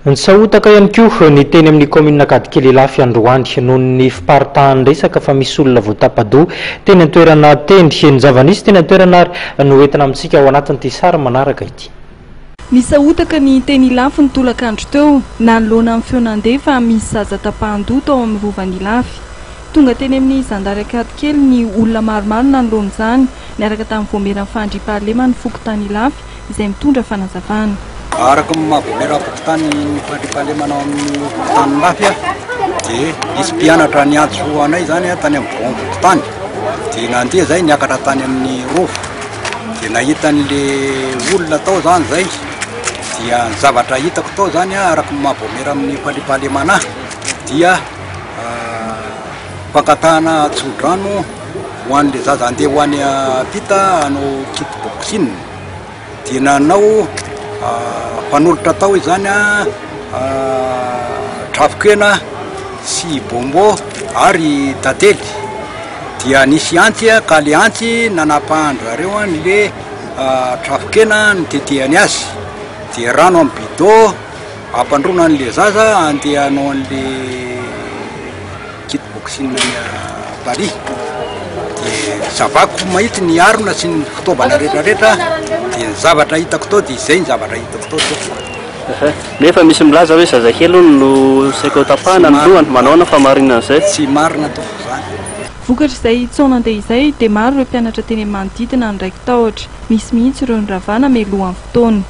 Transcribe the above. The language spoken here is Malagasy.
Nisahotaka ihany koa ny teny amin'ny kaominina Ankadikely Ilafy androany noho ny fiparitahan'ny resaka fa misy olona voatapa-doha teny an-toerana teny. Ny zava-nisy teny an-toerana ary no entina amintsika ao anatin'ity sary manaraka ity. Nisahotaka ny teny Ilafy ny tolakandro teo, nanoloana ny feo nandeha fa misy zaza tapahan-doha tao amin'ny rovan'Ilafy. Tonga teny amin'ny zandary Ankadikely ny olona maromaro nanoloana izany, niaraka tamin'ny voamieran'ny fahandriampahaleman'ny fokontany Ilafy izay mitondra fanazavana. Araka ny maha voamieram-pokontany ny fandriampahalemana ao amin'ny fokontany Ilafy dia nisy mpianatra niantso anay izany tany amin'ny biraom-pokontany dia nandeha izay niakatra tany amin'ny rova dia nahita an'le olona tao izany izay dia ny zavatra hitako tao izany araka ny maha voamiera amin'ny fandriampahalemana ahy dia fangatahana tsodrano ho an'le zaza andeha ho any ampita hanao kick boxing dia nanao mpanolotra tao izany trafon-kena sy bonbon ary tantely dia nisy antsy ka le antsy nanapahan-dry zareo an'le trafon-kena nitetehany azy dia rano amin'ny bidon ampandroana an'le zaza andeha hanao an'le Kick boxing any Paris dia zavako mahitsy ny arina sy ny fitaovana rehetra rehetra dia ny zavatra hitako tao dia izay ny zavatra hitako tao tompoko. Nefa misy milaza hoe zazakely hono no saika ho tapahana ny lohany, manao ahoana fahamarinan'izay? Tsy marina tompoko izany. Vokatr'izay tsaho nandeha izay dia maro ireo mpianatra teny amin'ny manodidina no raiki-tahotra, misy mihitsy ireo noravana mialohan'ny fotoana.